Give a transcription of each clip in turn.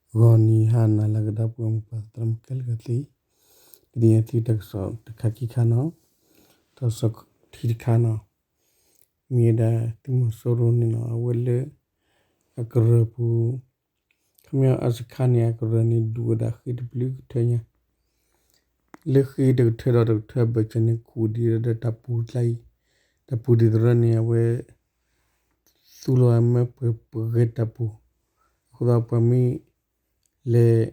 ဂီၤနံၤဟါနၤလၢအဂ့ၤ ဒီပုၢ်ဝဲၢ်မိၢ်ပၢ်သရၣ်သမါခဲလၢာ်သ့ၣ်, ဒ်သိးသုတၢ်ကစီၣ်တခါခံခါန့ၣ်, တၢ်ကစီၣ်ထံတခါန့ၣ်, မ့ၢ်ဝဲဒၣ်သုးမီၤစိရိၤန့ၣ်လီၤ. အဝဲလၢ အကရၢၢ်ပူၤ, ခီပညီအစခါန့ၣ် အကရၢၢ်န့ၣ် ဒုးဝဲဒၣ်ဃ့တဘျုးကထၢညါ, လၢဃ့တကထၢဒီးတကထၢအဘၢၣ်စၢၤန့ၣ် ခူၣ်ဒံးဒီးတၢ်ပူၤတကျါအံၤ, တၢ်ပူၤဒံးသရၢန့ၣ် အဝဲ သူလီၤမၢပှဲၤပှဲၤဂဲၤတၢ်ပူၤ, အဃိသတးပှၤမ့ၢ်လဲၤ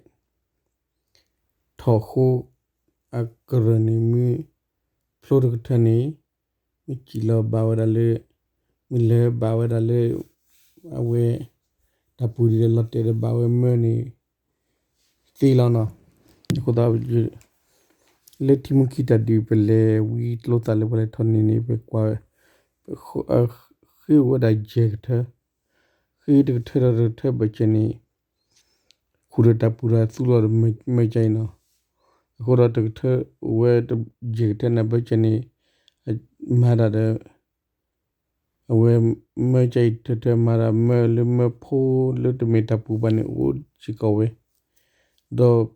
ထီၣ်ဃိ အကရၢၢ်န့ၣ် မ့ၢ်ဖျိတကထၢန့ၣ် မ့ၢ်စံၣ်လီၤဘၣ်ဝဲဒၣ်လၢ မ့ၢ်လဲၤဘၣ်ဝဲဒၣ်လၢ အဝဲ တၢ်ပူၤဒံးဒီးလီၤတဲာ်ဒီးဘၣ်ဝဲမၢန့ၣ် သ့လီၤန့ၣ်. အဃိသတး လၢထံမူခံတၢ်ဒုး ပလဲၤဝံကျိသၣ်လၢပှၤလဲၤထီၣ်န့ၢ်န့ၣ် ပကွၢ် ဃ့ဝဲဒၣ်ယဲၢ်ကထၢ, ဃ့တကထၢဒီးတကထၢဘၢၣ်စၢၤန့ၣ် ခူၣ်ဒီးတၢ်ပူၤဒီးသူလီၤဒီးမၢကၢအံၤန့ၣ်, အဃိဒီးတကထၢ အဝဲယဲၢ်ကထၢန့ၣ် ဘၢၣ်စၢၤန့ၣ် မၤတၢ်ဒီး အဝဲမၢကၢအံၤတထၢ မၤတၢ်မၢလၢမၢဖိလၢတမ့ၢ်တၢ်ပူၤဘၣ်န့ၣ် အိၣ်စ့ၢ်ကီးဝဲ, ဒီးပ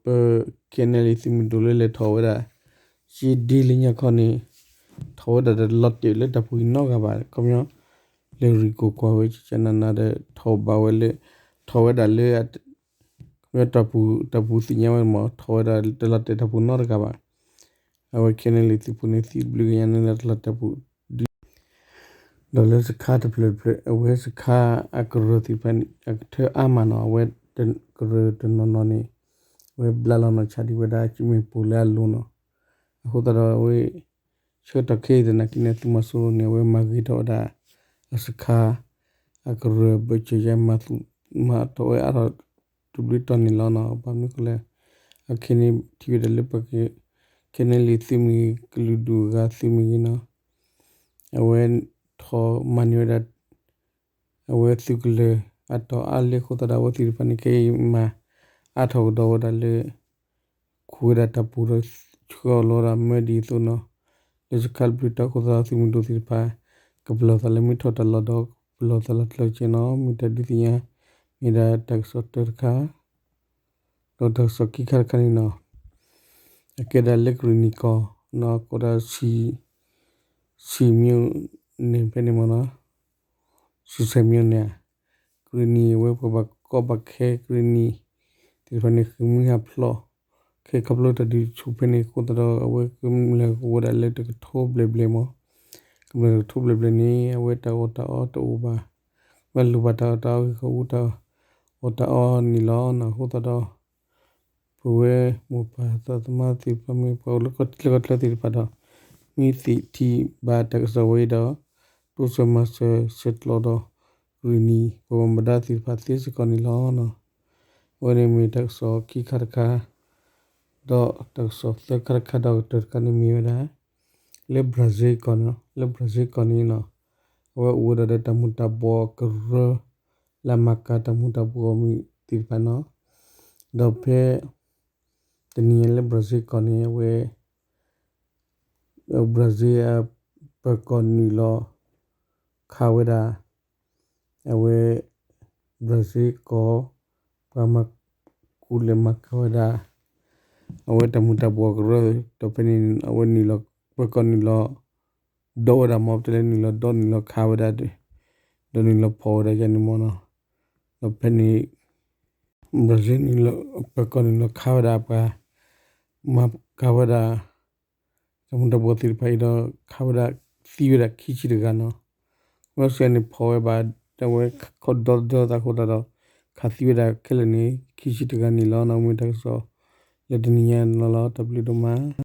KNLA သုးမုၢ်ဒိၣ်လၢလဲၤထီၣ်ဝဲဒၣ် ကၠ့ဒ့လၢညါခီန့ၣ် ထီၣ်ဝဲဒၣ်ဒီးတလီၤတဲာ်လၢတၢ်ပူၤအံၤနီတဂၤဘၣ်. ခီပညီ လဲၤရံၣ်ကိၢ်ကွၢ်ဝဲ ကကနနၤဒီး ထီၣ်ဘၣ်ဝဲလၢ ထီၣ်ဝဲဒၣ်လၢ ခီပညီ တၢ်ပူၤသ့ၣ်ညါဝဲမး ထီၣ်ဝဲဒၣ်တလီၤတဲာ်တၢ်ပူၤနီတဂၤဘၣ်. အဝဲ KNLA သုးဖိန့ၣ် သံတဘျုးကညါန့ၣ်လၢတလီၤတဲာ်ပူၤ ဒီးလၢစခါတဖျၢၣ်တဖျၢၣ် အဝဲစခါအကရၢၢ်သ့ၣ်တဖၣ်န့ၣ် အကထၢအါမးန့ၣ် အဝဲကရၢၢ်တနီၤနီၤန့ၣ် အဝဲဘျးလီၤနီၢ်ဆါဒံးဝဲဒၣ် ကၠ့မ့ၣ်ပိၢ်လၢအလိၤန့ၣ်, အဃိသတးဒီးအဝဲ ဆၢကတီၢ်ခဲအံၤသနာ်က့န့ၣ် သုးမီၤစိရိၤန့ၣ် အဝဲမၤဂ့ၤထီၣ်ဝဲဒၣ် အစခါ အကရၢၢ်ဘၢၣ်စၢၤယါ မၤထီၣ်ဝဲအါထီၣ် တဘျုးတီၢ်န့ၣ်လီၤန့ၣ်. ဘၣ်မနုၤဃိလဲၣ် အခဲန့ၣ်ထံၣ်ဝဲဒၣ်လၢပ KNLA သုးမ့ၢ်ဂ့ၤ ကလုာ်ဒူၣ်အဂၤသုးမ့ၢ်ဂ့ၤန့ၣ် အဝဲထီၣ်မၤန့ၢ်ဝဲဒၣ် အဝဲသုးကလၢၤအတီၤအါလၢအဃိသတးဒီး အဝဲသ့ၣ်တဖၣ်န့ၣ် ခဲအံၤမၤအါထီၣ်ကဒီးဝဲဒၣ်လၢ ခူၣ်ဝဲဒၣ်တၢ်ပူၤဒီး ဆှၢအီၤလီၤဒၣ်မၢဒ်သိးန့ၣ် လၢစခါတဘျုးတီၢ်အဃိသတးဒီး သုးမုၢ်ဒိၣ်သ့ၣ်တဖၣ် ကပလီၢ်သးလၢမ့ၢ်ထီၣ်တၢ်လီၢ်ဒီး ပလီၢ်သးလီၤကျၢၤက့န့ၣ် မ့ၢ်တၢ်ဒုးသ့ၣ်ညါ မ့ၢ်ဒၣ်တၢ်ကစီၣ်တၢတခါ ဒီးတၢ်ကစီၣ်ခံခါတခါန့ၣ်န့ၣ် အကဲဒၣ်လၢကရ့ၣ်နံၤကီၢ်န့ၣ် ကိးဒၣ် စံမၠိၣ်န့ၣ်ဖဲန့ၣ်မ့ၢ်န့ၣ် စံဆဲးမၠိၣ်န့ၣ် ကရ့ၣ်နံၤအဝဲပှၤဘၣ်ကီဘၣ်ခဲကရ့ၣ်နံၤသ့ၣ်တဖၣ်န့ၣ် ဃ့ၢ်မှံဟးဖျိး ခဲခီဖျိတၢ်ဒုးဆူၣ်ဖဲန့ၣ်အဃိသတးဒီး အဝဲကမျၢၢ်ကအိၣ်ဒၣ်လၢတကထိဘျဲၣ်ဘျဲၣ်မ့ၢ် ကမျၢၢ်တကထိဘျဲၣ်ဘျဲၣ်န့ၣ် အဝဲတၢ်အီၣ်တၢ်အီတအိၣ်ဘၣ် ဝဲလိၣ်ဘၣ်တၢ်အီၣ်တၢ်အီဂ့ၢ်ခီအူတၢ်အီၣ်တၢ်အီန့ၣ်လီၤ. အဃိသတးဒီး ပဝဲမိၢ်ပၢ်သးသမါသ့ၣ်တဖၣ်မ့ၢ်ပှၤအိၣ်လၢကီၢ်ချၢသ့ၣ်တဖၣ်ဒီး မ့ၢ်သ့ၣ်ထံၣ်ဘၣ်တၢ်ကစီၣ်ဝဲအံၤဒီး တိစၢၤမၤစၢၤဆဲးကျိးဒီး ကရ့ၣ်နံၤ ပှၤဘၣ်မူဘၣ်ဒါသ့ၣ်တဖၣ်သ့စ့ၢ်ကီးန့ၣ်လီၤ. အဝဲန့ၣ်မ့ၢ်တၢ်ကစီၣ်ခံခါတခါ ဒီးတၢ်ကစီၣ်သၢခါတခါဒီးကတၢၢ်တခါန့ၣ်မ့ၢ်ဝဲဒၣ် လၢ Brazil ကီၢ်န့ၣ် လၢ Brazil ကီၢ်န့ၣ် အဝဲအိၣ်ဝဲဒၣ်ဒီးတၢ်မူၤတၢ်ဘှီးကရၢ လၢအမၤကၤတၢ်မူၤတၢ်ဘှီးမ့ၢ်သ့ၣ်တဖၣ်န့ၣ် ဒီးဖဲ တနံၤညါလၢ Brazil ကီၢ်န့ၣ် အဝဲ Brazil အပၢၤကီၢ်နုာ်လီၤခးဝဲဒၣ် အဝဲ Brazil ကီၢ် ပှၤမၤကူလဲၤမၤကၤဝဲဒၣ် အဝဲတၢ်မူၤတၢ်ဘှီးကရၢ ဒီးဖဲန့ၣ် အဝဲနုာ်လီၤ ပၢၤကီၢ်နုာ်လီၤ ဒီးဝဲဒၣ်မ့ၢ်ပတဲလၢနုာ်လီၤဒီနုာ်လီၤခးဝဲဒၣ် ဒီးနုာ်လီၤဖီၣ်ဝဲဒၣ်ယါန့ၣ်မ့ၢ်န့ၣ် ဒီးဖဲန့ၣ် Brazil နုာ်လီၤ ပၢၤကီၢ်နုာ်လီၤခးဝဲဒၣ်ပှၤ မၤကၤဝဲဒၣ် တၢ်မူၤတၢ်ဘှီးသ့ၣ်တဖၣ်အံၤဒီး ခးဝဲဒၣ်သံဝဲဒၣ်ခံဆံတဂၤန့ၣ် ဝဲစ့ၢ်န့ၣ်ဖီၣ်ဝဲဘၣ် အဝဲခီဒီသဒၢသးအဃိသတးဒီး ခးသံဝဲဒၣ်ခဲလၢာ်န့ၣ် ခံဆံတဂၤန့ၣ်လီၤ. မ့ၢ်တၢ်ကစီၣ်လၢတနံၤညါန့ၣ်လီၤ. တၢ်ဘျုးဒိၣ်မး.